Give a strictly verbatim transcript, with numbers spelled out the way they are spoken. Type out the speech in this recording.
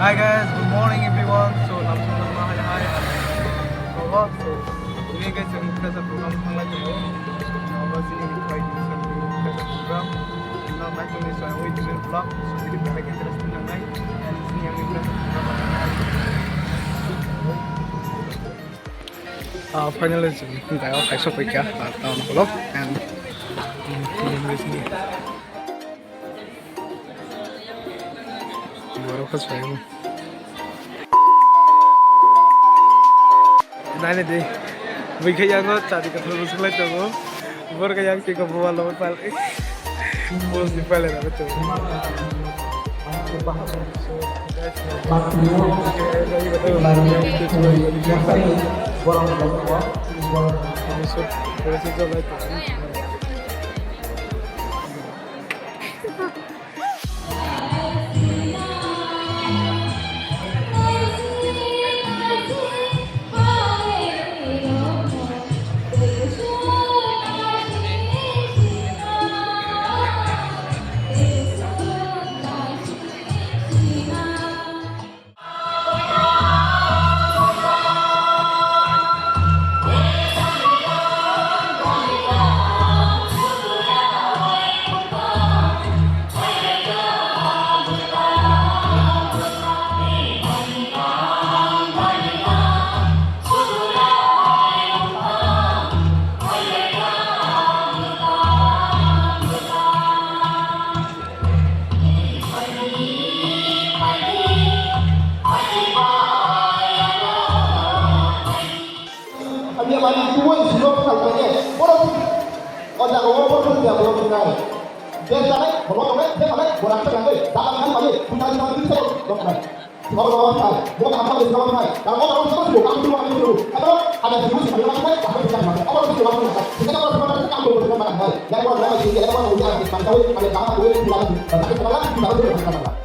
Hi guys, good morning everyone. So, lamsong lamma hai hai. So, so, ini guys, yang kita satu program thanglai tongo. So, ini guys, ini kita satu program. Nah, baik ini saya wait dengan vlog. So, ini kita interesting nangai. And ini yang kita satu program. Ah, finally, chwng gaya o kaisa paikha, ah, town hall o, and, mm, borok kha swlaio. Naini di, bwkha yango chari kwthar bwswk lai tongo, borok yang twi kok buwa lobo pal. Post ni pale na to. Hamya mani tubo ni silo phal phaikhe, borok o jaga o borok ya borok nai. Je janai, borok nai, je janai, borok ta nai, ta nai, mani, puta ni mani, borok nai. Borok nai, borok hamya ni silo phal. Kalau borok silo phal, kamu tubo ni silo. Kalau ada silo phal, kamu phal, kamu phal, kamu phal, kamu phal, kamu phal, kamu phal, kamu phal. Yang borok nai, yang borok nai, kamu phal, kamu phal, kamu phal.